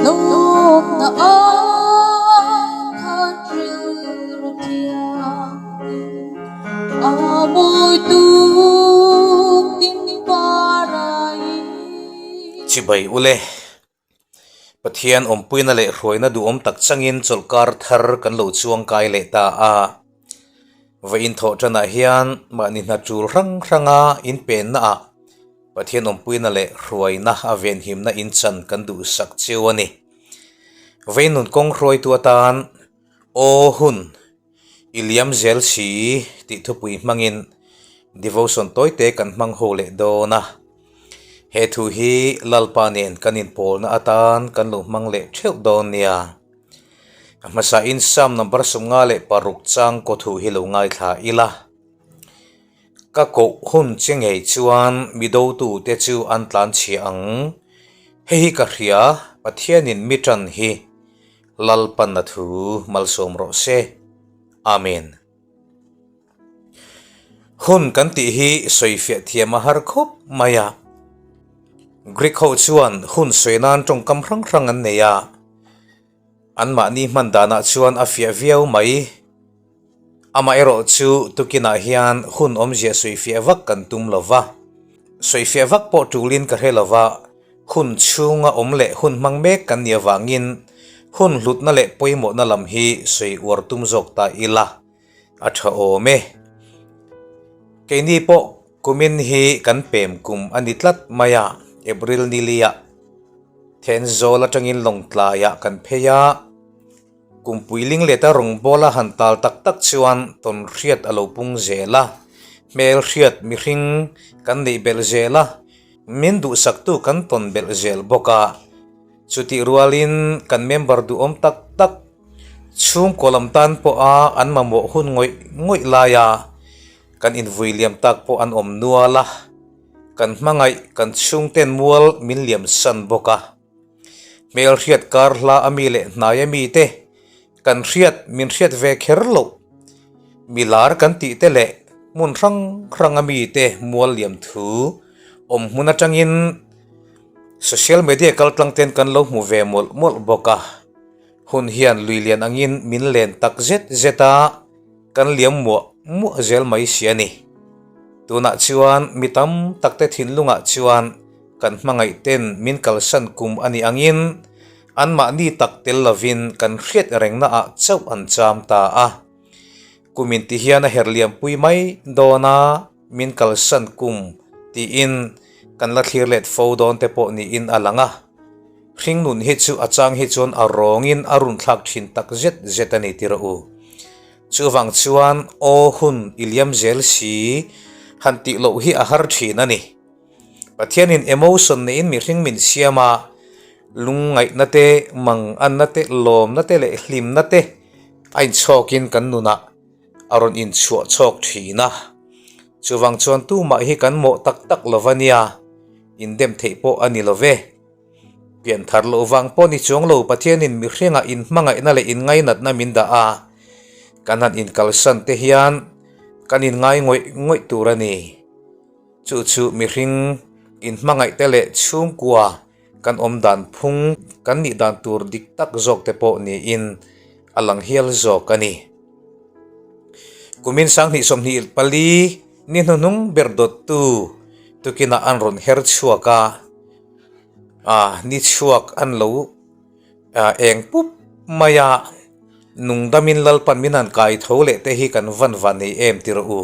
Lawmna ai khan rilru thianghlim a mawi tuk ding parai. Chibai ule. Pathian awmpuina leh hruaina duhawm tak changin chawlhkar thar kan lo chuang kai leh ta a. Va inthawh tanah hian mahni hna tul hrang hranga inpenna ah Pathian awmpuina leh hruaina a venhimna inchan kan duhsak cheu a ni. Veinun kawng hruaitu atan aw hun i liam zel si tih thupui hmangin devotion tawite kan hmang ho leh dawn a. He thu hi Lalpa nen kan inpawlna atan kan lo hmang leh theuh dawn nia. A hmasain Psalm number 56 chang kaw thu hi lo ngaithla ila. Ka koh hun che ngei chuan mi dotute chu an tlan chhia ang. Hei hi ka hria, Pathianin mi tan hi Lalpan a thu malsawm rawh se. Amen. Hun kan tih hi sawifiah thiam a har khawp mai a. Greek ho chuan hun sawi nan tawngkam hrang hrang an nei a. Anmahni hman danah chuan a fiah viau mai. Amaherawhchu tukinah hian hun awmzia sawifiah vak kan tum lo va. Sawifiah vak pawh tulin ka hre lo va, hun chhunga awm leh hun hmang mek kan nih avangin hun hlutna leh pawimawhna lam hi sawi uar tum zawk ta ila a tha awm e. Keini pawh kumin hi kan pem kum a ni tlat mai a, April niliah Thenzawl atangin Lawngtlaiah kan phei a. Kumpui lingleta rawngbawla han tal tak tak chuan tawn hriat a lo pung zel a, hmel hriat mihring kan neih belh zel a, min duhsaktu kan tawn belh zel bawk a. Chutih rualin kan member duhawm tak tak chhungkaw lam tan pawha an mamawh hun ngawih ngawih laia kan invui liam tak pawh an awm nual a, kan hmangaih kan chhungten mual min liamsan bawk a. Hmelhriat kar hla a mi leh hnai a mi te kan hriat min hriat ve kher loh. Mi lar kan tih te leh hmun hrang hrang a mi te mual liam thu awm hmun atangin social media kal tlang ten kan lo hmu ve mawlh mawlh bawk a. Hun hian lui lian angin min len tak zet zet a kan liam muah muah zel mai si a ni. Tunah chuan mi tam tak te thinlungah chuan Kan hmangaih ten min kalsan kum a nih angin anmahni tak tel lovin kan hriat rengna ah chauh an cham ta a. Kum in ti hian a her liampui mai dawn a, min kalsan kum tiin kan la thlir let fo dawn te pawh niin a lang a. Hringnun hi chu a chang hi chuan a rawngin a runthlak thin tak zet zet a ni ti rawh u. Chuvang chuan aw hun i liam zel si han tih loh hi a har thin a ni. Pathianin emotion neiin mihring min siam a, lungngaihna te, manganna te, lawmna te leh hlimna te a inchhawkin kan nunah a rawn inchhuah chhawk thin a. Chuvang chuan tumah hi kan mawh tak tak lo va nia, indem theih pawh a ni lo ve. Pianthar loh vang pawh ni chuang lo Pathianin mihringah inhmangaihna leh inngainatna min dah a, kan han inkalsan te hian kan inngai ngawih ngawih tur a ni. Chu chu mihring inhmangaihte leh chhungkua kan awm dan phung kan nih dan tur dik tak zawk te pawh niin a lang hial zawk a ni. Kumin 2024 ni hnuhnung ber dawttu tukinah an rawn her chhuak a, a ni chhuak an lo eng pup mai a, nungdamin Lalpan min han kai tho leh te hi kan van van nei em ti rawh u.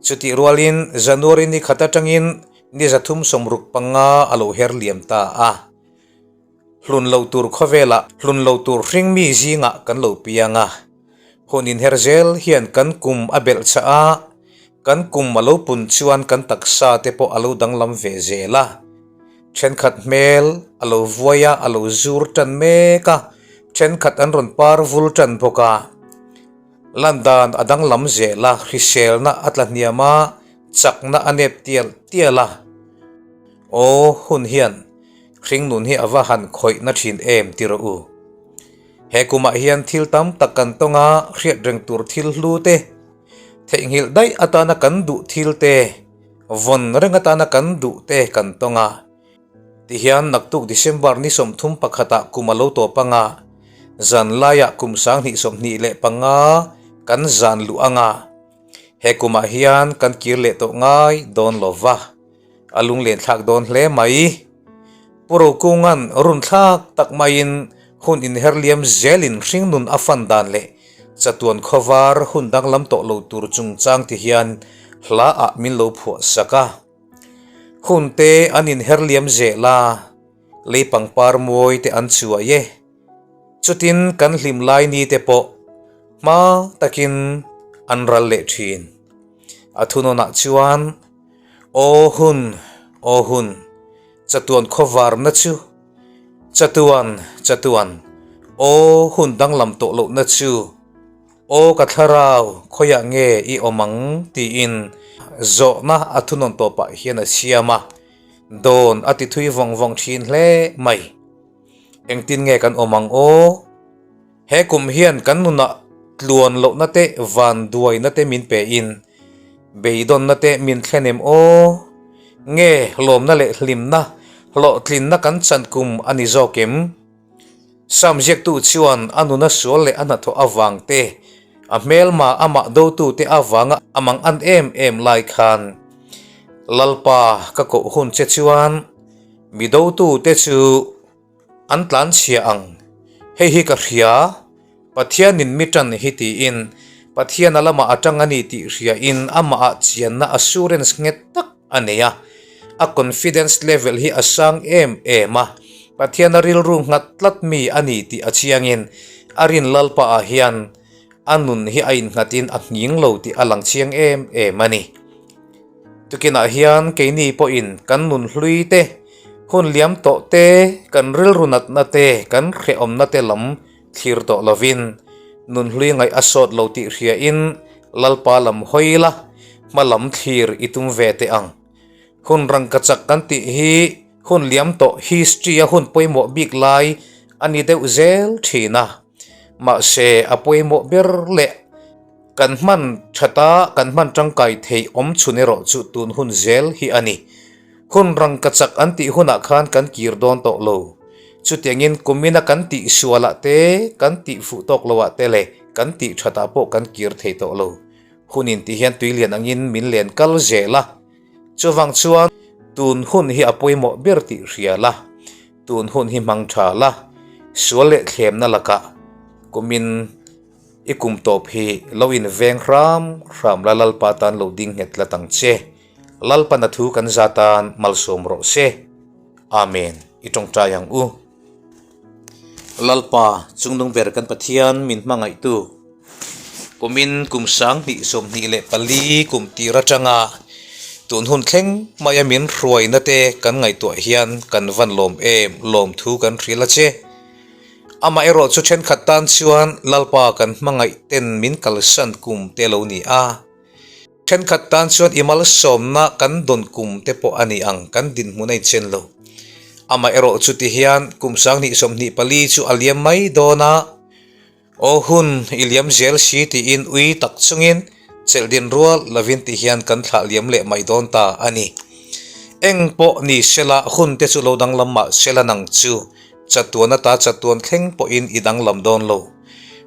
Chutih rualin January ni khat atangin ni 365 a lo her liam ta a. Hlun lo tur khawvelah hlun lo tur hring mi zingah kan lo piang a. Hun inher zel hian kan kum a belh chah a, kan kum a lo pun chuan kan taksa te pawh a lo danglam ve zel a. Thenkhat hmel a lo vuai a, a lo zur tan mek a, thenkhat an rawn par vul tan bawk a. Lan dan a danglam zel a, hriselna a tla hniam a, chakna a nep tial tial a. Aw, hun hian hringnun hi a va han khawih na thin em ti rawh u. He kumah hian thil tam tak kan tawng a, hriat reng tur thil hlu te, theihnghilh daih atana kan duh thil te, vawn reng atana kan duh te kan tawng a. Tihian naktuk December ni 31 ah kum a lo tawp anga, zan laiah kum 2025 kan zan luh anga, he kumah hian kan kir leh tawh ngai dawn lo va, a lunglen thlak dawn hle mai. Pu Rokunga'n run thlak tak maiin hun inher liam zelin hringnun a fan dan leh chatuan khawvar hun danglam tawh lo tur chungchang ti hian hla ah min lo phuah sak a. Hun te an inher liam zel a, lei pangpar mawi te an chuai e. Chutin kan hlim lai ni te pawh hma takin an ral leh thin. A thunawnah chuan, Aw hun, aw hun, chatuan khawvarna chu, chatuan, chatuan, aw hun danglam tawh lohna chu, Aw ka thlarau, khawiah nge i awm ang? tiin zawhna a thunawn tawpah hian a siam a, dawn a ti thui vawng vawng thin hle mai. Engtin nge kan awm ang aw? He kum hian kan nunah tluan lohna te van duaina te min pein beidawnna te min thlen em aw? Nge lawmna leh hlimna, hlawhtlinna kan chan kum a ni zawk em? Sam ziaktu chuan a nuna sual leh a hnathawh avang te, a hmelma amah dotute avanga a mang an em em lai khan, Lalpa ka koh hun che chuan mi dotute chu an tlanchhia ang, hei hi ka hria, Pathianin mi tan hi tiin Pathian a lamah a tang a ni tih hriain amahah chianna assurance nghet tak a nei a, a confidence level hi a sang em em a, Pathian a rilru nghat tlat mi a ni tih a chiangin a rin Lalpa ah hian a nun hi a innghatin a nghing lo tih a lang chiang em em a ni. Tukinah hian keini pawhin kan nun hlui te, hun liam tawh te, kan rilru natna te, kan hrehawmna te lam Thlir tawh lovin nunhlui ngaih a sawt lo tih hriain Lalpa lam hawi la, hma lam thlir i tum ve teh ang. Hun rangkachak kan tih hi hun liam tawh history a hun pawimawh bik lai a ni deuh zel thin a. Mahse a pawimawh ber leh kan hman thata kan hman tangkai theih awm chhun erawh chu tun hun zel hi a ni. Hun rangkachak an tih hunah khan kan kir dawn tawh lo. Chutiangin kumina kan tih sualah te, kan tih fuh tawk loah te leh kan tih thatah pawh kan kir thei tawh lo. Hunin ti hian tui lian angin min len kal zel a. Chuvang chuan tun hun hi a pawimawh ber tih hria la, tun hun hi hmang tha la, sual leh thlemna lakah kumin i kum tawp hi lo inveng hram hram la Lalpa tan lo ding nghet tlat ang che. Lalpana thu kan za tan malsawm rawh se. Amen. I tawngtai ang u. Lalpa, chungnung ber kan Pathian min hmangaihtu, kumin kum 2024 kum tir atanga tun hun thleng maia min hruaina te kan ngaihtuah hian kan van lawm em lawm thu kan hrilh a che. Amaherawh chu thenkhat tan chuan Lalpa kan hmangaih ten min kalsan kum te lo ni a. Thenkhat tan chuan i malsawmna kan dawn kum te pawh a ni ang, kan dinhmun a inchen lo. Amaherawh chu ti hian kum 2024 chu a liam mai dawn a, aw hun i liam zel si tiin ui tak chungin chelh din rual lovin ti hian kan thlah liam leh mai dawn ta a ni. Eng pawh ni sela hun te chu lo danglam mah sela nang chu chatuan ata chatuan thleng pawhin i danglam dawn lo.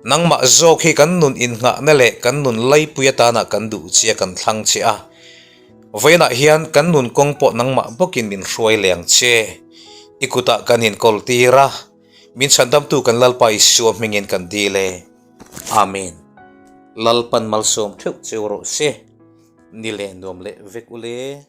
Nangmah zawk hi kan nun innghahna leh kan nun laipui atana kan duh chia kan thlang che a. Vawiinah hian kan nun kawng pawh nangmah bawkin min hruai leh ang che. I kutah kan inkawl tir a, min chhandamtu kan Lalpa Isua hmingin kan dil e. Amen. Lalpan malsawm theuh cheu rawh se. Ni leh nuam leh vek ule.